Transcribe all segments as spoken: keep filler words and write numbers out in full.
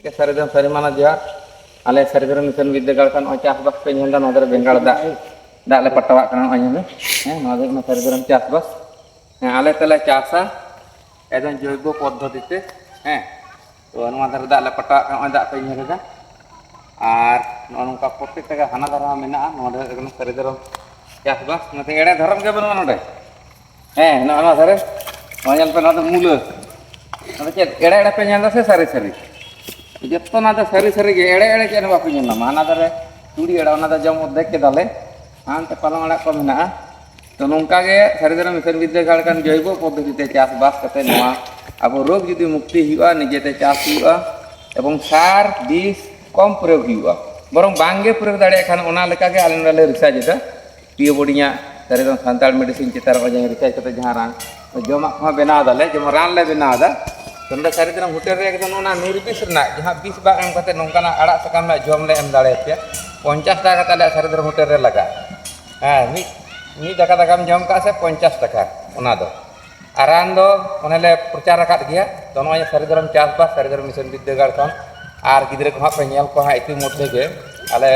ᱥᱟᱹᱨᱤ ᱫᱷᱚᱨᱚᱢ ᱥᱟᱹᱨᱤ ᱢᱟᱱᱟ ᱡᱚᱦᱟᱨ᱾ ᱟᱞᱮ ᱥᱟᱹᱨᱤ ᱫᱷᱚᱨᱚᱢ ᱢᱤᱥᱚᱱ ᱵᱤᱨᱫᱟᱹᱜᱟᱲ ᱠᱷᱚᱱ ᱱᱚᱜᱼᱚᱭ ᱪᱟᱥᱵᱟᱥ ᱯᱮ ᱧᱮᱞ ᱮᱫᱟ, ᱱᱚᱣᱟ ᱫᱷᱟᱨᱮ ᱵᱮᱸᱜᱟᱲ ᱫᱟᱜ, ᱫᱟᱜ ᱞᱮ ᱯᱟᱴᱟᱣᱟᱜ ᱠᱟᱱᱟ᱾ ᱱᱚᱜᱼᱚᱭ ᱧᱮᱞ ᱢᱮ, ᱦᱮᱸ, ᱱᱚᱣᱟ ᱫᱚ ᱦᱩᱭᱩᱜ ᱠᱟᱱᱟ ᱥᱟᱹᱨᱤ ᱫᱷᱚᱨᱚᱢ ᱪᱟᱥᱵᱟᱥ᱾ ᱦᱮᱸ, ᱟᱞᱮ ᱛᱮᱞᱮ ᱪᱟᱥᱟ ᱮᱠᱫᱚᱢ ᱡᱳᱭᱵᱚ ᱯᱚᱫᱽᱫᱷᱚᱛᱤ ᱛᱮ᱾ ᱦᱮᱸ, ᱛᱚ ᱱᱚᱣᱟ ᱫᱷᱟᱨᱮ ᱫᱟᱜ ᱞᱮ ᱯᱟᱴᱟᱣᱟᱜ ᱠᱟᱱᱟ, ᱱᱚᱜᱼᱚᱭ ᱫᱟᱜ ᱯᱮ ᱧᱮᱞ ᱮᱫᱟ᱾ ᱟᱨ ᱱᱚᱜᱼᱚ ᱱᱚᱝᱠᱟ ᱯᱨᱚᱛᱮᱠᱴᱟ ᱜᱮ ᱦᱟᱱᱟ ᱫᱷᱟᱨᱮ ᱦᱚᱸ ᱢᱮᱱᱟᱜᱼᱟ, ᱱᱚᱣᱟ ᱫᱷᱟᱨᱮ ᱮᱠᱫᱚᱢ ᱥᱟᱹᱨᱤ ᱫᱷᱚᱨᱚᱢ ᱪᱟᱥᱵᱟᱥ, ᱱᱚᱛᱮ ᱮᱲᱮ ᱫᱷᱚᱨᱚᱢ ᱜᱮ ᱵᱟᱹᱱᱩᱜᱼᱟ ᱱᱚᱰᱮ᱾ ᱦᱮᱸ, ᱱᱚᱜᱼᱚ ᱱᱚᱣᱟ ᱫᱷᱟᱨᱮ, ᱱᱚᱣᱟ ᱧᱮᱞ ᱯᱮ, ᱱᱚᱣᱟ ᱫᱚ ᱢᱩᱞᱟᱹ᱾ ᱱᱚᱣᱟ ᱫᱚ ᱪᱮᱫ ᱮᱲᱮ ᱮᱲᱮ ᱯᱮ ᱧᱮᱞ ᱫᱟ ᱥᱮ ᱥᱟᱹᱨᱤ ᱥᱟᱹᱨᱤ? ᱡᱚᱛᱚ ᱱᱚᱣᱟ ᱫᱚ ᱥᱟᱹᱨᱤ ᱥᱟᱹᱨᱤ ᱜᱮ, ᱮᱲᱮ ᱮᱲᱮ ᱪᱮᱫ ᱦᱚᱸ ᱵᱟᱯᱮ ᱧᱮᱞ ᱧᱟᱢᱟ᱾ ᱦᱟᱱᱟ ᱫᱷᱟᱨᱮ ᱛᱩᱲᱤ ᱮᱲᱮ, ᱚᱱᱟ ᱫᱚ ᱡᱚᱢ ᱚᱨᱫᱷᱮᱠ ᱠᱮᱫᱟᱞᱮ, ᱦᱟᱱᱛᱮ ᱯᱟᱞᱚᱝ ᱟᱲᱟᱜ ᱠᱚ ᱢᱮᱱᱟᱜᱼᱟ᱾ ᱛᱚ ᱱᱚᱝᱠᱟ ᱜᱮ ᱥᱟᱹᱨᱤ ᱫᱷᱚᱨᱚᱢ ᱢᱤᱥᱚᱱ ᱵᱤᱨᱫᱟᱹᱜᱟᱲ ᱠᱷᱚᱱ ᱡᱳᱭᱵᱚ ᱯᱚᱫᱽᱫᱷᱚᱛᱤ ᱛᱮ ᱪᱟᱥᱵᱟᱥ ᱠᱟᱛᱮ ᱱᱚᱣᱟ ᱟᱵᱚ ᱨᱳᱜᱽ ᱡᱩᱫᱤ ᱢᱩᱠᱛᱤ ᱦᱩᱭᱩᱜᱼᱟ, ᱱᱤᱡᱮᱛᱮ ᱪᱟᱥ ᱦᱩᱭᱩᱜᱼᱟ ᱮᱵᱚᱝ ᱥᱟᱨ ᱵᱤᱥ ᱠᱚᱢ ᱯᱨᱚᱭᱳᱜ ᱦᱩᱭᱩᱜᱼᱟ᱾ ᱵᱚᱨᱚᱝ ᱵᱟᱝᱜᱮ ᱯᱨᱚᱭᱳᱜ ᱫᱟᱲᱮᱭᱟᱜ ᱠᱷᱟᱱ ᱚᱱᱟ ᱞᱮᱠᱟᱜᱮ ᱟᱞᱮ ᱱᱚᱰᱮ ᱞᱮ ᱨᱤᱥᱟᱨᱪ ᱮᱫᱟ᱾ ᱯᱤᱭᱳ ᱵᱳᱨᱰᱤᱝ ᱟᱜ ᱥᱟᱹᱨᱤ ᱫᱷᱚᱨᱚᱢ ᱥᱟᱱᱛᱟᱲ ᱢᱮᱰᱤᱥᱤᱱ ᱪᱮᱛᱟᱱ ᱨᱮ ᱡᱟᱦᱟᱸ ᱨᱤᱥᱟᱨᱪ ᱠᱟᱛᱮ ᱡᱟᱦᱟᱸ ᱨᱟᱱ, ᱡᱚᱢᱟᱜ ᱠᱚᱦᱚᱸ ᱵᱮᱱᱟᱣ ᱮᱫᱟᱞᱮ, ᱡᱮᱢᱚᱱ ᱨᱟᱱ ᱞᱮ ᱵᱮᱱᱟᱣ ᱮᱫᱟ᱾ ᱛᱚ ᱱᱚᱰᱮ ᱥᱟᱹᱨᱤ ᱫᱷᱚᱨᱚᱢ ᱦᱳᱴᱮᱞ ᱨᱮ ᱮᱠᱫᱚᱢ ᱚᱱᱟ ᱱᱤᱨᱵᱤᱥ ᱨᱮᱱᱟᱜ ᱡᱟᱦᱟᱸ ᱵᱤᱥ ᱵᱟᱝ ᱮᱢ ᱠᱟᱛᱮ ᱱᱚᱝᱠᱟᱱᱟᱜ ᱟᱲᱟᱜ ᱥᱟᱠᱟᱢ ᱨᱮᱱᱟᱜ ᱡᱚᱢ ᱞᱮ ᱮᱢ ᱫᱟᱲᱮᱭᱟᱯᱮᱭᱟ᱾ ᱯᱚᱧᱪᱟᱥ ᱴᱟᱠᱟ ᱠᱟᱛᱮ ᱟᱞᱮᱭᱟᱜ ᱥᱟᱹᱨᱤ ᱫᱷᱚᱨᱚᱢ ᱦᱳᱴᱮᱞ ᱨᱮ ᱞᱟᱜᱟᱜᱼᱟ᱾ ᱦᱮᱸ, ᱢᱤᱫ, ᱢᱤᱫ ᱫᱟᱠᱟ ᱫᱟᱠᱟᱢ ᱡᱚᱢ ᱠᱟᱜ ᱥᱮ ᱯᱚᱧᱪᱟᱥ ᱴᱟᱠᱟ ᱚᱱᱟ ᱫᱚ᱾ ᱟᱨ ᱨᱟᱱ ᱫᱚ ᱚᱱᱮ ᱞᱮ ᱯᱨᱚᱪᱟᱨ ᱟᱠᱟᱫ ᱜᱮᱭᱟ᱾ ᱛᱚ ᱱᱚᱜᱼᱚᱭ ᱥᱟᱹᱨᱤ ᱫᱷᱚᱨᱚᱢ ᱪᱟᱥᱵᱟᱥ, ᱥᱟᱹᱨᱤ ᱫᱷᱚᱨᱚᱢ ᱢᱤᱥᱚᱱ ᱵᱤᱨᱫᱟᱹᱜᱟᱲ ᱠᱷᱚᱱ᱾ ᱟᱨ ᱜᱤᱫᱽᱨᱟᱹ ᱠᱚ ᱦᱟᱸᱜ ᱯᱮ ᱧᱮᱞ ᱠᱚᱣᱟ ᱦᱟᱸᱜ ᱤᱛᱤ ᱢᱚᱫᱽᱫᱷᱮ ᱜᱮ ᱟᱞᱮ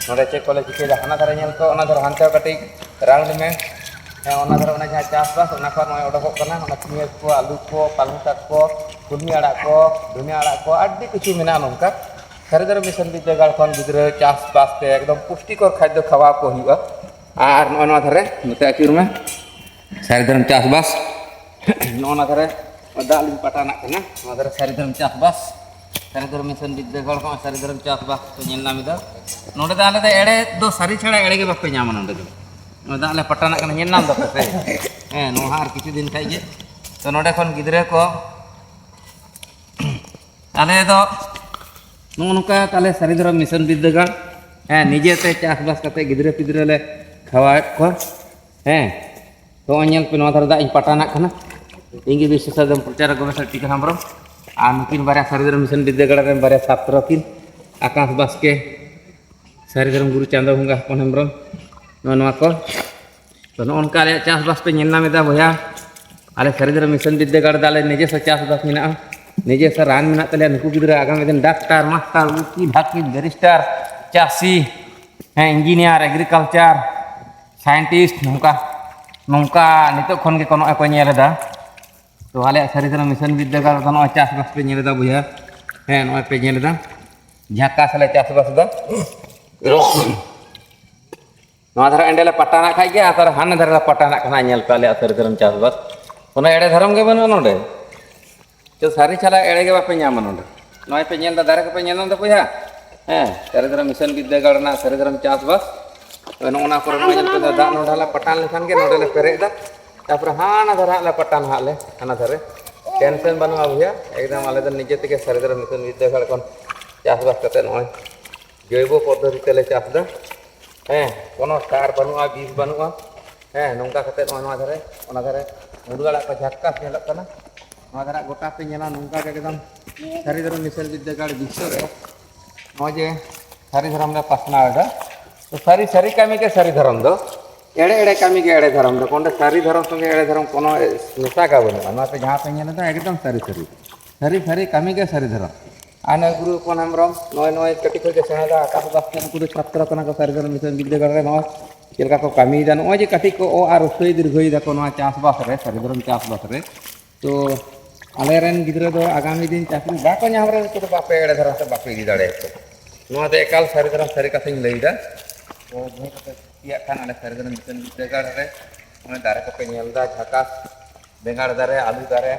ᱱᱚᱰᱮ ᱪᱮᱫ ᱠᱚᱞᱮ ᱪᱤᱠᱟᱹᱭᱮᱫᱟ᱾ ᱦᱟᱱᱟ ᱫᱷᱟᱨᱮ ᱧᱮᱞ ᱠᱚ, ᱚᱱᱟ ᱫᱷᱟᱨᱮ ᱦᱟᱱᱛᱮ ᱠᱟᱹᱴᱤᱡ ᱨᱟᱣᱩᱱᱰ ᱢᱮ᱾ ᱦᱮᱸ, ᱚᱱᱟ ᱫᱷᱟᱨᱮ ᱚᱱᱟ ᱡᱟᱦᱟᱸ ᱪᱟᱥᱵᱟᱥ, ᱚᱱᱟ ᱠᱷᱚᱱ ᱱᱚᱜᱼᱚᱭ ᱚᱰᱚᱠᱚᱜ ᱠᱟᱱᱟ, ᱚᱱᱟ ᱯᱮᱸᱭᱟᱡᱽ ᱠᱚ, ᱟᱹᱞᱩ ᱠᱚ, ᱯᱟᱞᱚᱝ ᱥᱟᱠ ᱠᱚ, ᱠᱩᱞᱢᱤ ᱟᱲᱟᱜ ᱠᱚ, ᱫᱷᱩᱱᱤᱭᱟᱹ ᱟᱲᱟᱜ ᱠᱚ, ᱟᱹᱰᱤ ᱠᱤᱪᱷᱩ ᱢᱮᱱᱟᱜᱼᱟ ᱱᱚᱝᱠᱟ᱾ ᱥᱟᱹᱨᱤ ᱫᱷᱚᱨᱚᱢ ᱢᱤᱥᱚᱱ ᱵᱤᱨᱫᱟᱹᱜᱟᱲ ᱠᱷᱚᱱ ᱜᱤᱫᱽᱨᱟᱹ ᱪᱟᱥᱵᱟᱥ ᱛᱮ ᱮᱠᱫᱚᱢ ᱯᱩᱥᱴᱤᱠᱚᱨ ᱠᱷᱟᱫᱽᱫᱚ ᱠᱷᱟᱣᱟᱣ ᱠᱚ ᱦᱩᱭᱩᱜᱼᱟ᱾ ᱟᱨ ᱱᱚᱜᱼᱚᱭ ᱱᱚᱣᱟ ᱫᱷᱟᱨᱮ ᱱᱚᱛᱮ ᱟᱹᱪᱩᱨ ᱢᱮ, ᱥᱟᱹᱨᱤ ᱫᱷᱚᱨᱚᱢ ᱪᱟᱥᱵᱟᱥ᱾ ᱱᱚᱜᱼᱚ ᱱᱚᱣᱟ ᱫᱷᱟᱨᱮ ᱫᱟᱜ ᱞᱤᱧ ᱯᱟᱴᱟᱱᱟᱜ ᱠᱟᱱᱟ, ᱱᱚᱣᱟ ᱫᱷᱟᱨᱮ ᱥᱟᱹᱨᱤ ᱫᱷᱚᱨᱚᱢ ᱪᱟᱥᱵᱟᱥ, ᱥᱟᱹᱨᱤ ᱫᱷᱚᱨᱚᱢ ᱢᱤᱥᱚᱱ ᱵᱤᱨᱫᱟᱹᱜᱟᱲ ᱠᱷᱚᱱ ᱥᱟᱹᱨᱤ ᱫᱷᱚᱨᱚᱢ ᱪᱟᱥᱵᱟᱥ ᱠᱚ ᱧᱮᱞ ᱧᱟᱢ ᱮᱫᱟ᱾ ᱱᱚᱰᱮ ᱫᱚ ᱟᱞᱮ ᱫᱚ ᱮᱲᱮ ᱫᱚ ᱥᱟᱹᱨᱤ ᱪᱷᱟᱲᱟ ᱮᱲᱮ ᱜᱮ ᱵᱟᱯᱮ ᱧᱟᱢᱟ ᱱᱚᱰᱮ ᱫᱚ᱾ ᱱᱚᱣᱟ ᱫᱟᱜ ᱞᱮ ᱯᱟᱴᱟᱱᱟᱜ ᱠᱟᱱᱟ, ᱧᱮᱞ ᱧᱟᱢ ᱫᱟᱯᱮ ᱥᱮ? ᱦᱮᱸ, ᱱᱚᱣᱟ ᱦᱚᱸ ᱟᱨ ᱠᱤᱪᱷᱩ ᱫᱤᱱ ᱠᱷᱟᱡ ᱜᱮ᱾ ᱛᱚ ᱱᱚᱰᱮ ᱠᱷᱚᱱ ᱜᱤᱫᱽᱨᱟᱹ ᱠᱚ, ᱟᱞᱮ ᱫᱚ ᱱᱚᱜᱼᱚ ᱱᱚᱝᱠᱟ ᱛᱟᱞᱮ ᱥᱟᱹᱨᱤ ᱫᱷᱚᱨᱚᱢ ᱢᱤᱥᱚᱱ ᱵᱤᱨᱫᱟᱹᱜᱟᱲ᱾ ᱦᱮᱸ, ᱱᱤᱡᱮᱛᱮ ᱪᱟᱥᱵᱟᱥ ᱠᱟᱛᱮ ᱜᱤᱫᱽᱨᱟᱹ ᱯᱤᱫᱽᱨᱟᱹ ᱞᱮ ᱠᱷᱟᱣᱟᱣᱮᱫ ᱠᱚᱣᱟ᱾ ᱦᱮᱸ, ᱛᱚ ᱱᱚᱜᱼᱚᱭ ᱧᱮᱞ ᱯᱮ, ᱱᱚᱣᱟ ᱫᱷᱟᱨᱮ ᱫᱟᱜ ᱤᱧ ᱯᱟᱴᱟᱱᱟᱜ ᱠᱟᱱᱟ᱾ ᱤᱧ ᱜᱮ ᱵᱤᱥᱥᱚ ᱥᱟᱨᱡᱚᱢ ᱯᱨᱚᱪᱟᱨ ᱜᱚᱵᱮᱥᱚᱠ ᱴᱤᱠᱟᱹ ᱦᱮᱢᱵᱨᱚᱢ ᱟᱨ ᱱᱩᱠᱤᱱ ᱵᱟᱨᱭᱟ ᱥᱟᱹᱨᱤ ᱫᱷᱚᱨᱚᱢ ᱢᱤᱥᱚᱱ ᱵᱤᱨᱫᱟᱹᱜᱟᱲ ᱨᱮᱱ ᱵᱟᱨᱭᱟ ᱪᱷᱟᱛᱨᱚ ᱠᱤᱱ, ᱟᱠᱟᱥ ᱵᱟᱥᱠᱮ, ᱥᱟᱹᱨᱤ ᱫᱷᱚᱨᱚᱢ ᱜᱩᱨᱩ ᱪᱟᱸᱫᱚ ᱵᱚᱸᱜᱟ ᱦᱚᱯᱚᱱ ᱦᱮᱢᱵᱨᱚᱢ᱾ ᱱᱚᱜᱼᱚ ᱱᱚᱣᱟ ᱠᱚ᱾ ᱛᱚ ᱱᱚᱜᱼᱚ ᱱᱚᱝᱠᱟ ᱟᱞᱮᱭᱟᱜ ᱪᱟᱥᱵᱟᱥ ᱯᱮ ᱧᱮᱞ ᱧᱟᱢ ᱮᱫᱟ ᱵᱚᱭᱦᱟ᱾ ᱟᱞᱮ ᱥᱟᱹᱨᱤ ᱫᱷᱚᱨᱚᱢ ᱢᱤᱥᱚᱱ ᱵᱤᱨᱫᱟᱹᱜᱟᱲ ᱨᱮᱫᱚ ᱟᱞᱮ ᱱᱤᱡᱮᱥᱥᱚ ᱪᱟᱥᱵᱟᱥ ᱢᱮᱱᱟᱜᱼᱟ᱾ ᱱᱤᱡᱮ ᱥᱮ ᱨᱟᱱ ᱢᱮᱱᱟᱜ ᱛᱟᱞᱮᱭᱟ, ᱱᱩᱠᱩ ᱜᱤᱫᱽᱨᱟᱹ ᱟᱜᱟᱢᱤ ᱫᱤᱱ ᱰᱟᱠᱛᱟᱨ, ᱢᱟᱥᱴᱟᱨ, ᱩᱠᱤᱞ, ᱦᱟᱹᱠᱤᱢ, ᱵᱮᱨᱤᱥᱴᱟᱨ, ᱪᱟᱹᱥᱤ, ᱦᱮᱸ, ᱤᱧᱡᱤᱱᱤᱭᱟᱨ, ᱮᱜᱽᱨᱤᱠᱟᱞᱪᱟᱨ, ᱥᱟᱭᱮᱱᱴᱤᱥᱴ, ᱱᱚᱝᱠᱟ, ᱱᱚᱝᱠᱟ ᱱᱤᱛᱚᱜ ᱠᱷᱚᱱ ᱜᱮᱠᱚ ᱱᱚᱜᱼᱚᱭ ᱠᱚ ᱧᱮᱞ ᱮᱫᱟ᱾ ᱛᱚ ᱟᱞᱮᱭᱟᱜ ᱥᱟᱹᱨᱤ ᱫᱷᱚᱨᱚᱢ ᱢᱤᱥᱚᱱ ᱵᱤᱨᱫᱟᱹᱜᱟᱲ ᱨᱮᱫᱚ ᱱᱚᱜᱼᱚᱭ ᱪᱟᱥᱵᱟᱥ ᱯᱮ ᱧᱮᱞ ᱮᱫᱟ ᱵᱚᱭᱦᱟ᱾ ᱦᱮᱸ, ᱱᱚᱜᱼᱚᱭ ᱯᱮ ᱧᱮᱞ ᱮᱫᱟ, ᱡᱷᱟᱠᱟᱥ ᱞᱮ ᱪᱟᱥᱵᱟᱥ ᱮᱫᱟ᱾ ᱱᱚᱣᱟ ᱫᱷᱟᱨᱮ ᱮᱸᱰᱮ ᱞᱮ ᱯᱟᱴᱟᱱᱟᱜ ᱠᱷᱟᱡ ᱜᱮ, ᱟᱨ ᱦᱟᱱᱟ ᱫᱷᱟᱨᱮ ᱞᱮ ᱯᱟᱴᱟᱱᱟᱜ ᱠᱟᱱᱟ᱾ ᱧᱮᱞ ᱯᱮ ᱟᱞᱮᱭᱟᱜ ᱥᱟᱹᱨᱤ ᱫᱷᱚᱨᱚᱢ ᱪᱟᱥᱵᱟᱥ, ᱠᱳᱱᱳ ᱮᱲᱮ ᱫᱷᱚᱨᱚᱢ ᱜᱮ ᱵᱟᱹᱱᱩᱜᱼᱟ ᱱᱚᱰᱮ᱾ ᱪᱚ ᱥᱟᱹᱨᱤ ᱪᱷᱟᱲᱟ ᱮᱲᱮ ᱜᱮ ᱵᱟᱯᱮ ᱧᱟᱢᱟ ᱱᱚᱰᱮ᱾ ᱱᱚᱜᱼᱚᱭ ᱯᱮ ᱧᱮᱞ ᱮᱫᱟ, ᱫᱟᱨᱮ ᱠᱚᱯᱮ ᱧᱮᱞ ᱧᱟᱢ ᱮᱫᱟ ᱵᱚᱭᱦᱟ? ᱦᱮᱸ, ᱥᱟᱹᱨᱤ ᱫᱷᱚᱨᱚᱢ ᱢᱤᱥᱚᱱ ᱵᱤᱨᱫᱟᱹᱜᱟᱲ ᱨᱮᱱᱟᱜ ᱥᱟᱹᱨᱤ ᱫᱷᱚᱨᱚᱢ ᱪᱟᱥᱵᱟᱥ᱾ ᱛᱚᱵᱮ ᱱᱚᱜᱼᱚ ᱱᱚᱣᱟ ᱠᱚᱨᱮ ᱱᱚᱜᱼᱚᱭ ᱧᱮᱞ ᱯᱮ, ᱫᱟᱜ ᱱᱚᱰᱮ ᱞᱮ ᱯᱟᱴᱟᱱ ᱞᱮᱠᱷᱟᱱ ᱜᱮ ᱱᱚᱰᱮ ᱞᱮ ᱯᱮᱨᱮᱡ ᱮᱫᱟ᱾ ᱛᱟᱨᱯᱚᱨᱮ ᱦᱟᱱᱟ ᱫᱷᱟᱨᱮ ᱦᱟᱸᱜ ᱞᱮ ᱯᱟᱴᱟᱱ ᱦᱟᱸᱜ ᱞᱮ, ᱦᱟᱱᱟ ᱫᱷᱟᱨᱮ᱾ ᱴᱮᱱᱥᱮᱱ ᱵᱟᱹᱱᱩᱜᱼᱟ ᱵᱚᱭᱦᱟ, ᱮᱠᱫᱚᱢ ᱟᱞᱮ ᱫᱚ ᱱᱤᱡᱮ ᱛᱮᱜᱮ ᱥᱟᱹᱨᱤ ᱫᱷᱚᱨᱚᱢ ᱢᱤᱥᱚᱱ ᱵᱤᱨᱫᱟᱹᱜᱟᱲ ᱠᱷᱚᱱ ᱪᱟᱥᱵᱟᱥ ᱠᱟᱛᱮ ᱱᱚᱜᱼᱚᱭ ᱡᱳᱭᱵᱚ ᱯᱚᱫᱽᱫᱷᱚᱛᱤ ᱛᱮᱞᱮ ᱪᱟᱥ ᱮᱫᱟ᱾ ᱦᱮᱸ, ᱠᱳᱱᱳ ᱥᱟᱨ ᱵᱟᱹᱱᱩᱜᱼᱟ, ᱵᱤᱥ ᱵᱟᱹᱱᱩᱜᱼᱟ᱾ ᱦᱮᱸ, ᱱᱚᱝᱠᱟ ᱠᱟᱛᱮ ᱱᱚᱜᱼᱚᱭ ᱱᱚᱣᱟ ᱫᱷᱟᱨᱮ, ᱚᱱᱟ ᱫᱷᱟᱨᱮ ᱢᱩᱱᱜᱟᱹ ᱟᱲᱟᱜ ᱠᱚ ᱡᱷᱟᱠᱟᱥ ᱧᱮᱞᱚᱜ ᱠᱟᱱᱟ᱾ ᱱᱚᱣᱟ ᱫᱷᱟᱨᱮ ᱜᱚᱴᱟ ᱯᱮ ᱧᱮᱞᱟ ᱱᱚᱝᱠᱟ ᱜᱮ ᱮᱠᱫᱚᱢ ᱥᱟᱹᱨᱤ ᱫᱷᱚᱨᱚᱢ ᱢᱤᱥᱚᱱ ᱵᱤᱨᱫᱟᱹᱜᱟᱲ ᱵᱤᱥᱥᱚ ᱨᱮ ᱱᱚᱜᱼᱚᱭ ᱡᱮ ᱥᱟᱹᱨᱤ ᱫᱷᱚᱨᱚᱢ ᱞᱮ ᱯᱟᱥᱱᱟᱣ ᱮᱫᱟ᱾ ᱛᱚ ᱥᱟᱹᱨᱤ, ᱥᱟᱹᱨᱤ ᱠᱟᱹᱢᱤ ᱜᱮ ᱥᱟᱹᱨᱤ ᱫᱷᱚᱨᱚᱢ ᱫᱚ, ᱮᱲᱮ, ᱮᱲᱮ ᱠᱟᱹᱢᱤ ᱜᱮ ᱮᱲᱮ ᱫᱷᱚᱨᱚᱢ ᱫᱚ᱾ ᱚᱸᱰᱮ ᱥᱟᱹᱨᱤ ᱫᱷᱚᱨᱚᱢ ᱥᱚᱸᱜᱮ ᱮᱲᱮ ᱫᱷᱚᱨᱚᱢ ᱠᱳᱱᱳ ᱢᱮᱥᱟ ᱜᱮ ᱵᱟᱹᱱᱩᱜᱼᱟ᱾ ᱱᱚᱣᱟ ᱯᱮ ᱡᱟᱦᱟᱸ ᱯᱮ ᱧᱮᱞ ᱮᱫᱟ, ᱮᱠᱫᱚᱢ ᱥᱟᱹᱨᱤ, ᱥᱟᱹᱨᱤ, ᱥᱟᱹᱨᱤ, ᱥᱟᱹᱨᱤ ᱠᱟᱹᱢᱤ ᱜᱮ ᱥᱟᱹᱨᱤ ᱫᱷᱚᱨᱚᱢ᱾ ᱟᱨ ᱱᱩᱭ ᱜᱩᱨᱩ ᱦᱚᱯᱚᱱ ᱦᱮᱢᱵᱨᱚᱢ, ᱱᱚᱜᱼᱚᱭ, ᱱᱚᱜᱼᱚᱭ ᱠᱟᱹᱴᱤᱡ ᱠᱷᱚᱱ ᱜᱮ ᱥᱮᱬᱟ ᱫᱟ, ᱟᱠᱟᱥ ᱵᱟᱥᱠᱮ, ᱱᱩᱠᱩ ᱫᱚ ᱪᱷᱟᱛᱨᱚ ᱠᱟᱱᱟ ᱠᱚ ᱥᱟᱹᱨᱤ ᱫᱷᱚᱨᱚᱢ ᱢᱤᱥᱚᱱ ᱵᱤᱨᱫᱟᱹᱜᱟᱲ ᱨᱮ᱾ ᱱᱚᱜᱼᱚᱭ ᱪᱮᱫ ᱞᱮᱠᱟ ᱠᱚ ᱠᱟᱹᱢᱤᱭᱮᱫᱟ, ᱱᱚᱜᱼᱚᱭ ᱡᱮ ᱠᱟᱹᱴᱤᱡ ᱠᱚ ᱚ ᱟᱨ ᱦᱨᱚᱥᱣᱚᱭ ᱫᱤᱨᱜᱷᱚᱭ ᱫᱟᱠᱚ ᱱᱚᱣᱟ ᱪᱟᱥᱵᱟᱥ ᱨᱮ, ᱥᱟᱹᱨᱤ ᱫᱷᱚᱨᱚᱢ ᱪᱟᱥᱵᱟᱥ ᱨᱮ᱾ ᱛᱚ ᱟᱞᱮᱨᱮᱱ ᱜᱤᱫᱽᱨᱟᱹ ᱫᱚ ᱟᱜᱟᱢᱤ ᱫᱤᱱ ᱪᱟᱹᱠᱨᱤ ᱵᱟᱠᱚ ᱧᱟᱢ ᱨᱮ ᱩᱱᱠᱩ ᱫᱚ ᱵᱟᱯᱮ ᱮᱲᱮ ᱫᱷᱟᱨᱟ ᱥᱮ ᱵᱟᱯᱮ ᱤᱫᱤ ᱫᱟᱲᱮᱭᱟᱠᱚᱣᱟ᱾ ᱱᱚᱣᱟ ᱫᱚ ᱮᱠᱟᱞ ᱥᱟᱹᱨᱤ ᱫᱷᱚᱨᱚᱢ ᱥᱟᱹᱨᱤ ᱠᱟᱛᱷᱟᱧ ᱞᱟᱹᱭᱫᱟ᱾ ᱛᱚ ᱡᱟᱦᱟᱸᱭ ᱠᱚᱯᱮ ᱠᱩᱥᱤᱭᱟᱜ ᱠᱷᱟᱱ ᱟᱞᱮ ᱥᱟᱹᱨᱤ ᱫᱷᱚᱨᱚᱢ ᱢᱤᱥᱚᱱ ᱵᱤᱨᱫᱟᱹᱜᱟᱲ ᱨᱮ ᱱᱚᱜᱼᱚᱭ ᱫᱟᱨᱮ ᱠᱚᱯᱮ ᱧᱮᱞ ᱮᱫᱟ, ᱡᱷᱟᱠᱟᱥ ᱵᱮᱸᱜᱟᱲ ᱫᱟᱨᱮ, ᱟᱹᱞᱩ ᱫᱟᱨᱮ,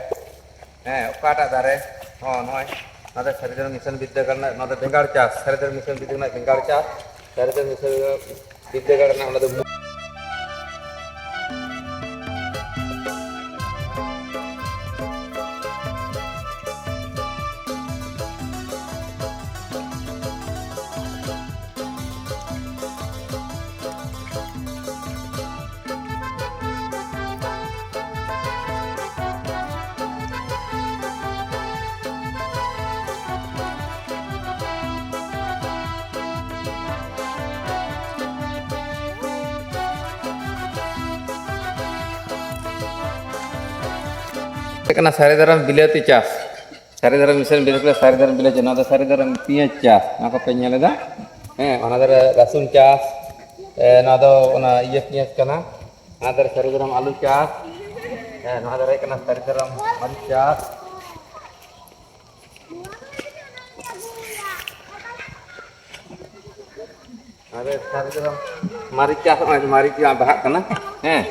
ᱦᱮᱸ, ᱚᱠᱟᱴᱟᱜ ᱫᱟᱨᱮ? ᱦᱚᱸ, ᱱᱚᱜᱼᱚᱭ ᱱᱚᱣᱟ ᱫᱚ ᱥᱟᱹᱨᱤ ᱫᱷᱚᱨᱚᱢ ᱢᱤᱥᱚᱱ ᱵᱤᱨᱫᱟᱹᱜᱟᱲ ᱨᱮᱱᱟᱜ, ᱱᱚᱣᱟ ᱫᱚ ᱵᱮᱸᱜᱟᱲ ᱪᱟᱥ, ᱥᱟᱹᱨᱤ ᱫᱷᱚᱨᱚᱢ ᱢᱤᱥᱚᱱ ᱵᱤᱨᱫᱟᱹᱜᱟᱲ ᱨᱮᱱᱟᱜ ᱵᱮᱸᱜᱟᱲ ᱪᱟᱥ, ᱥᱟᱹᱨᱤ ᱫᱷᱚᱨᱚᱢ ᱢᱤᱥᱚᱱ ᱵᱤᱨᱫᱟᱹᱜᱟᱲ ᱨᱮᱱᱟᱜ ᱚᱱᱟ ᱫᱚ ᱠᱟᱱᱟ ᱥᱟᱹᱨᱤ ᱫᱷᱚᱨᱚᱢ ᱵᱤᱞᱟᱹᱛᱤ ᱪᱟᱥ᱾ ᱥᱟᱹᱨᱤ ᱫᱷᱚᱨᱚᱢ ᱢᱤᱥᱚᱱ ᱵᱤᱨᱩᱫᱷ ᱨᱮ ᱥᱟᱹᱨᱤ ᱫᱷᱚᱨᱚᱢ ᱵᱤᱞᱟᱹᱡᱽ, ᱱᱚᱣᱟ ᱫᱚ ᱥᱟᱹᱨᱤ ᱫᱷᱚᱨᱚᱢ ᱯᱮᱸᱭᱟᱡᱽ ᱪᱟᱥ, ᱱᱚᱣᱟ ᱠᱚᱯᱮ ᱧᱮᱞ ᱮᱫᱟ᱾ ᱦᱮᱸ, ᱚᱱᱟ ᱫᱷᱟᱨᱮ ᱨᱟᱹᱥᱩᱱ ᱪᱟᱥ, ᱮ, ᱱᱚᱣᱟ ᱫᱚ ᱚᱱᱟ ᱤᱭᱟᱹ ᱯᱮᱸᱭᱟᱡᱽ ᱠᱟᱱᱟ᱾ ᱚᱱᱟ ᱫᱷᱟᱨᱮ ᱥᱟᱹᱨᱤ ᱫᱷᱚᱨᱚᱢ ᱟᱹᱞᱩ ᱪᱟᱥ, ᱦᱮᱸ, ᱱᱚᱣᱟ ᱫᱷᱟᱨᱮ ᱦᱩᱭᱩᱜ ᱠᱟᱱᱟ ᱥᱟᱹᱨᱤ ᱫᱷᱚᱨᱚᱢ ᱢᱟᱹᱨᱤᱪ ᱪᱟᱥ᱾ ᱟᱨᱮ ᱥᱟᱹᱨᱤ ᱫᱷᱚᱨᱚᱢ ᱢᱟᱹᱨᱤᱪ ᱪᱟᱥ, ᱱᱚᱜᱼᱚᱭ ᱢᱟᱹᱨᱤᱪ ᱡᱟᱦᱟᱸ ᱵᱟᱦᱟᱜ ᱠᱟᱱᱟ, ᱦᱮᱸ᱾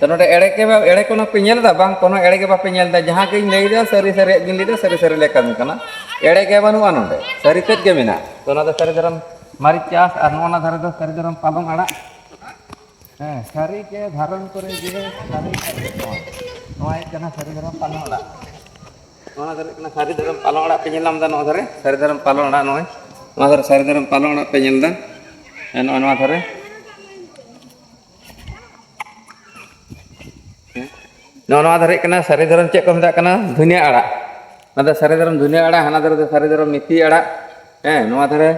ᱛᱚ ᱱᱚᱰᱮ ᱮᱲᱮ ᱜᱮ ᱵᱟ-, ᱮᱲᱮ ᱠᱚ ᱯᱮ ᱧᱮᱞ ᱮᱫᱟ? ᱵᱟᱝ, ᱠᱳᱱᱳ ᱮᱲᱮ ᱜᱮ ᱵᱟᱯᱮ ᱧᱮᱞ ᱮᱫᱟ᱾ ᱡᱟᱦᱟᱸ ᱜᱤᱧ ᱞᱟᱹᱭ ᱮᱫᱟ, ᱥᱟᱹᱨᱤ ᱥᱟᱹᱨᱤᱭᱟᱜ ᱜᱤᱧ ᱞᱟᱹᱭ ᱮᱫᱟ, ᱥᱟᱹᱨᱤ ᱥᱟᱹᱨᱤ ᱞᱮ ᱠᱟᱹᱢᱤ ᱠᱟᱱᱟ᱾ ᱮᱲᱮ ᱜᱮ ᱵᱟᱹᱱᱩᱜᱼᱟ ᱱᱚᱰᱮ, ᱥᱟᱹᱨᱤ ᱛᱮᱫ ᱜᱮ ᱢᱮᱱᱟᱜᱼᱟ᱾ ᱛᱚ ᱚᱱᱟ ᱫᱚ ᱥᱟᱹᱨᱤ ᱫᱷᱚᱨᱚᱢ ᱢᱟᱹᱨᱤᱪ ᱪᱟᱥ, ᱟᱨ ᱱᱚᱜᱼᱚ ᱱᱟ ᱫᱷᱟᱨᱮ ᱫᱚ ᱥᱟᱹᱨᱤ ᱫᱷᱚᱨᱚᱢ ᱯᱟᱞᱚᱝ ᱟᱲᱟᱜ᱾ ᱦᱮᱸ, ᱥᱟᱹᱨᱤ ᱜᱮ ᱫᱷᱟᱨᱚᱱ ᱠᱚᱨᱮ ᱜᱮ ᱥᱟᱹᱨᱤ ᱜᱮ ᱱᱚᱣᱟ᱾ ᱱᱚᱣᱟ ᱦᱩᱭᱩᱜ ᱠᱟᱱᱟ ᱥᱟᱹᱨᱤ ᱫᱷᱚᱨᱚᱢ ᱯᱟᱞᱚᱝ ᱟᱲᱟᱜ᱾ ᱱᱚᱣᱟ ᱫᱷᱟᱨᱮ ᱦᱩᱭᱩᱜ ᱠᱟᱱᱟ ᱥᱟᱹᱨᱤ ᱫᱷᱚᱨᱚᱢ ᱯᱟᱞᱚᱝ ᱟᱲᱟᱜ ᱯᱮ ᱧᱮᱞ ᱧᱟᱢ ᱮᱫᱟ, ᱱᱚᱣᱟ ᱫᱷᱟᱨᱮ ᱥᱟᱹᱨᱤ ᱫᱷᱚᱨᱚᱢ ᱯᱟᱞᱚᱝ ᱟᱲᱟᱜ, ᱱᱚᱜᱼᱚᱭ ᱱᱚᱣᱟ ᱫᱷᱟᱨᱮ ᱥᱟᱹᱨᱤ ᱫᱷᱚᱨᱚᱢ ᱯᱟᱞᱚᱝ ᱟᱲᱟᱜ ᱯᱮ ᱧᱮᱞ ᱮᱫᱟ᱾ ᱦᱮᱸ, ᱱᱚᱜᱼᱚᱭ ᱱᱚᱣᱟ ᱫᱷᱟᱨᱮ᱾ ᱦᱮᱸ, ᱱᱚᱜᱼᱚ ᱱᱚᱣᱟ ᱫᱷᱟᱨᱮ ᱦᱩᱭᱩᱜ ᱠᱟᱱᱟ ᱥᱟᱹᱨᱤ ᱫᱷᱚᱨᱚᱢ, ᱪᱮᱫ ᱠᱚ ᱢᱮᱛᱟᱜ ᱠᱟᱱᱟ? ᱫᱷᱩᱱᱤᱭᱟᱹ ᱟᱲᱟᱜ᱾ ᱱᱚᱣᱟ ᱫᱚ ᱥᱟᱹᱨᱤ ᱫᱷᱚᱨᱚᱢ ᱫᱷᱩᱱᱤᱭᱟᱹ ᱟᱲᱟᱜ, ᱦᱟᱱᱟ ᱫᱷᱟᱨᱮ ᱫᱚ ᱥᱟᱹᱨᱤ ᱫᱷᱚᱨᱚᱢ ᱢᱮᱛᱷᱤ ᱟᱲᱟᱜ᱾ ᱦᱮᱸ, ᱱᱚᱣᱟ ᱫᱷᱟᱨᱮ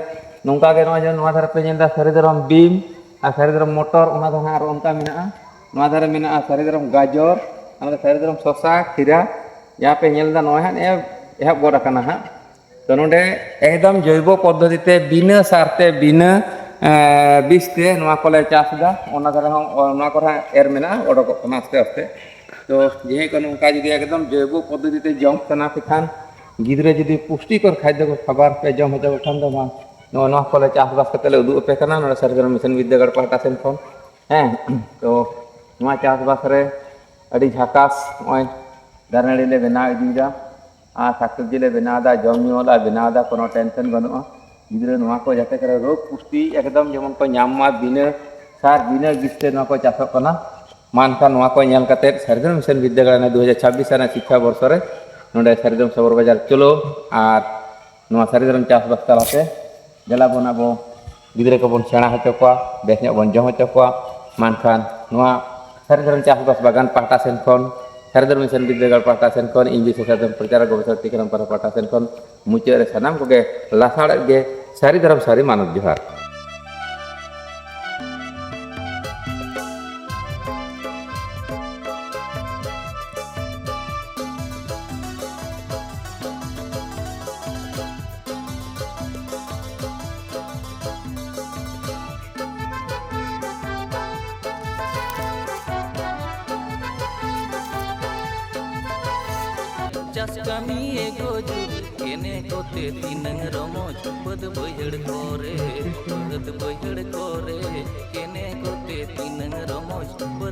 ᱱᱚᱝᱠᱟ ᱜᱮ ᱱᱚᱜᱼᱚᱭ ᱡᱮ ᱱᱚᱣᱟ ᱫᱷᱟᱨᱮ ᱯᱮ ᱧᱮᱞ ᱮᱫᱟ ᱥᱟᱹᱨᱤ ᱫᱷᱚᱨᱚᱢ ᱵᱤᱢ ᱟᱨ ᱥᱟᱹᱨᱤ ᱫᱷᱚᱨᱚᱢ ᱢᱚᱴᱚᱨ, ᱚᱱᱟ ᱫᱚ ᱦᱟᱸᱜ ᱟᱨᱚ ᱚᱱᱠᱟ ᱢᱮᱱᱟᱜᱼᱟ᱾ ᱱᱚᱣᱟ ᱫᱷᱟᱨᱮ ᱢᱮᱱᱟᱜᱼᱟ ᱥᱟᱹᱨᱤ ᱫᱷᱚᱨᱚᱢ ᱜᱟᱡᱚᱨ, ᱚᱱᱟ ᱫᱚ ᱥᱟᱹᱨᱤ ᱫᱷᱚᱨᱚᱢ ᱥᱚᱥᱟ, ᱠᱷᱤᱨᱟ᱾ ᱡᱟᱦᱟᱸ ᱯᱮ ᱧᱮᱞ ᱮᱫᱟ ᱱᱚᱜᱼᱚᱭ ᱦᱟᱸᱜ ᱱᱮᱜᱼᱮ ᱮᱦᱚᱵ ᱜᱚᱫ ᱟᱠᱟᱱᱟ ᱦᱟᱸᱜ᱾ ᱛᱚ ᱱᱚᱰᱮ ᱮᱠᱫᱚᱢ ᱡᱚᱭᱵᱚ ᱯᱚᱫᱽᱫᱷᱚᱛᱤ ᱛᱮ ᱵᱤᱱᱟᱹ ᱥᱟᱨ ᱛᱮ ᱵᱤᱱᱟᱹ, ᱮᱸ, ᱵᱤᱥ ᱛᱮ ᱱᱚᱣᱟ ᱠᱚᱞᱮ ᱪᱟᱥ ᱮᱫᱟ᱾ ᱚᱱᱟ ᱫᱷᱟᱨᱮ ᱦᱚᱸ, ᱚ, ᱱᱚᱣᱟ ᱠᱚᱨᱮ ᱦᱚᱸ ᱮᱨ ᱢᱮᱱᱟᱜᱼᱟ, ᱚᱰᱚᱠᱚᱜ ᱠᱟᱱᱟ ᱟᱥᱛᱮ ᱟᱥᱛᱮ᱾ ᱛᱚ ᱡᱟᱦᱟᱸᱭ ᱠᱚ ᱱᱚᱝᱠᱟ ᱡᱩᱫᱤ ᱮᱠᱫᱚᱢ ᱡᱚᱭᱵᱚ ᱯᱚᱫᱽᱫᱷᱚᱛᱤ ᱛᱮ ᱡᱚᱢ ᱥᱟᱱᱟ ᱯᱮ ᱠᱷᱟᱱ, ᱜᱤᱫᱽᱨᱟᱹ ᱡᱩᱫᱤ ᱯᱩᱥᱴᱤᱠᱚᱨ ᱠᱷᱟᱫᱽᱭᱚ ᱠᱚ ᱠᱷᱟᱵᱟᱨ ᱯᱮ ᱡᱚᱢ ᱦᱚᱪᱚ ᱠᱚ ᱠᱷᱟᱱ ᱫᱚ ᱢᱟ, ᱱᱚᱜᱼᱚ ᱱᱚᱣᱟ ᱠᱚᱞᱮ ᱪᱟᱥᱵᱟᱥ ᱠᱟᱛᱮ ᱞᱮ ᱩᱫᱩᱜ ᱟᱯᱮ ᱠᱟᱱᱟ ᱱᱚᱰᱮ ᱥᱟᱹᱨᱤ ᱫᱷᱚᱨᱚᱢ ᱢᱤᱥᱚᱱ ᱵᱤᱨᱫᱟᱹᱜᱟᱲ ᱯᱟᱦᱴᱟ ᱥᱮᱱ ᱠᱷᱚᱱ᱾ ᱦᱮᱸ, ᱛᱚ ᱱᱚᱣᱟ ᱪᱟᱥᱵᱟᱥ ᱨᱮ ᱟᱹᱰᱤ ᱡᱷᱟᱠᱟᱥ ᱱᱚᱜᱼᱚᱭ ᱫᱟᱨᱮ ᱱᱟᱹᱲᱤ ᱞᱮ ᱵᱮᱱᱟᱣ ᱤᱫᱤᱭᱮᱫᱟ᱾ ᱟᱨ ᱥᱟᱠ ᱥᱚᱵᱽᱡᱤ ᱞᱮ ᱵᱮᱱᱟᱣ ᱮᱫᱟ, ᱡᱚᱢ ᱧᱩ ᱞᱮ ᱵᱮᱱᱟᱣ ᱮᱫᱟ, ᱠᱳᱱᱳ ᱴᱮᱱᱥᱚᱱ ᱵᱟᱹᱱᱩᱜᱼᱟ᱾ ᱜᱤᱫᱽᱨᱟᱹ ᱱᱚᱣᱟ ᱠᱚ ᱡᱟᱛᱮ ᱠᱚᱨᱮ ᱨᱳᱜᱽ ᱯᱩᱥᱴᱤ ᱮᱠᱫᱚᱢ ᱡᱮᱢᱚᱱ ᱠᱚ ᱧᱟᱢ ᱢᱟ, ᱵᱤᱱᱟᱹ ᱥᱟᱨ ᱵᱤᱱᱟᱹ ᱵᱤᱥ ᱛᱮ ᱱᱚᱣᱟ ᱠᱚ ᱪᱟᱥᱚᱜ ᱠᱟᱱᱟ᱾ ᱢᱟ ᱮᱱᱠᱷᱟᱱ ᱱᱚᱣᱟ ᱠᱚ ᱧᱮᱞ ᱠᱟᱛᱮ ᱥᱟᱹᱨᱤ ᱫᱷᱚᱨᱚᱢ ᱢᱤᱥᱚᱱ ᱵᱤᱨᱫᱟᱹᱜᱟᱲ ᱨᱮᱱᱟᱜ ᱫᱩ ᱦᱟᱡᱟᱨ ᱪᱷᱟᱵᱵᱤᱥ ᱨᱮᱱᱟᱜ ᱥᱤᱠᱠᱷᱟ ᱵᱚᱨᱥᱚ ᱨᱮ ᱱᱚᱰᱮ ᱥᱟᱹᱨᱤ ᱫᱷᱚᱨᱚᱢ ᱥᱚᱵᱚᱨ ᱵᱟᱡᱟᱨ ᱪᱚᱞᱚ ᱟᱨ ᱱᱚᱣᱟ ᱥᱟᱹᱨᱤ ᱫᱷᱚᱨᱚᱢ ᱪᱟᱥᱵᱟᱥ ᱛᱟᱞᱟᱛᱮ ᱫᱮᱞᱟ ᱵᱚᱱ ᱟᱵᱚ ᱜᱤᱫᱽᱨᱟᱹ ᱠᱚᱵᱚᱱ ᱥᱮᱬᱟ ᱦᱚᱪᱚ ᱠᱚᱣᱟ, ᱵᱮᱥ ᱧᱚᱜ ᱵᱚᱱ ᱡᱚᱢ ᱦᱚᱪᱚ ᱠᱚᱣᱟ᱾ ᱢᱟ ᱮᱱᱠᱷᱟᱱ ᱱᱚᱣᱟ ᱥᱟᱹᱨᱤ ᱫᱷᱚᱨᱚᱢ ᱪᱟᱥᱵᱟᱥ ᱵᱟᱜᱟᱱ ᱯᱟᱦᱴᱟ ᱥᱮᱱ ᱠᱷᱚᱱ, ᱥᱟᱹᱨᱤ ᱫᱷᱚᱨᱚᱢ ᱢᱤᱥᱚᱱ ᱵᱤᱨᱫᱟᱹᱜᱟᱲ ᱯᱟᱦᱴᱟ ᱥᱮᱱ ᱠᱷᱚᱱ, ᱤᱧ ᱵᱤᱥᱥᱚ ᱥᱟᱨᱡᱚᱢ ᱯᱨᱚᱪᱟᱨ ᱜᱚᱵᱮᱥᱚᱱᱟ ᱛᱤᱠᱷᱚᱱ ᱯᱟᱦᱴᱟ ᱥᱮᱱ ᱠᱷᱚᱱ ᱢᱩᱪᱟᱹᱫ ᱨᱮ ᱥᱟᱱᱟᱢ ᱠᱚᱜᱮ ᱞᱟᱥᱟᱲᱦᱮᱫ ᱜᱮ ᱥᱟᱹᱨᱤ ᱫᱷᱚᱨᱚᱢ ᱥᱟᱹᱨᱤ ᱢᱟᱱᱚᱛ ᱡᱚᱦᱟᱨ᱾ ᱪᱟᱥ ᱠᱟᱹᱢᱤᱭᱮ ᱜᱚᱡᱩᱨ, ᱠᱮᱱᱮ ᱠᱚᱛᱮ ᱛᱤᱱᱟᱹᱝ ᱨᱚᱢᱚᱡᱽ, ᱵᱟᱹᱫᱽ ᱵᱟᱹᱭᱦᱟᱹᱲ ᱠᱚᱨᱮ, ᱵᱟᱹᱫᱽ ᱵᱟᱹᱭᱦᱟᱹᱲ ᱠᱚᱨᱮ, ᱠᱮᱱᱮ ᱠᱚᱛᱮ ᱛᱤᱱᱟᱹᱝ ᱨᱚᱢᱚᱡᱽ, ᱵᱟᱹᱫᱽ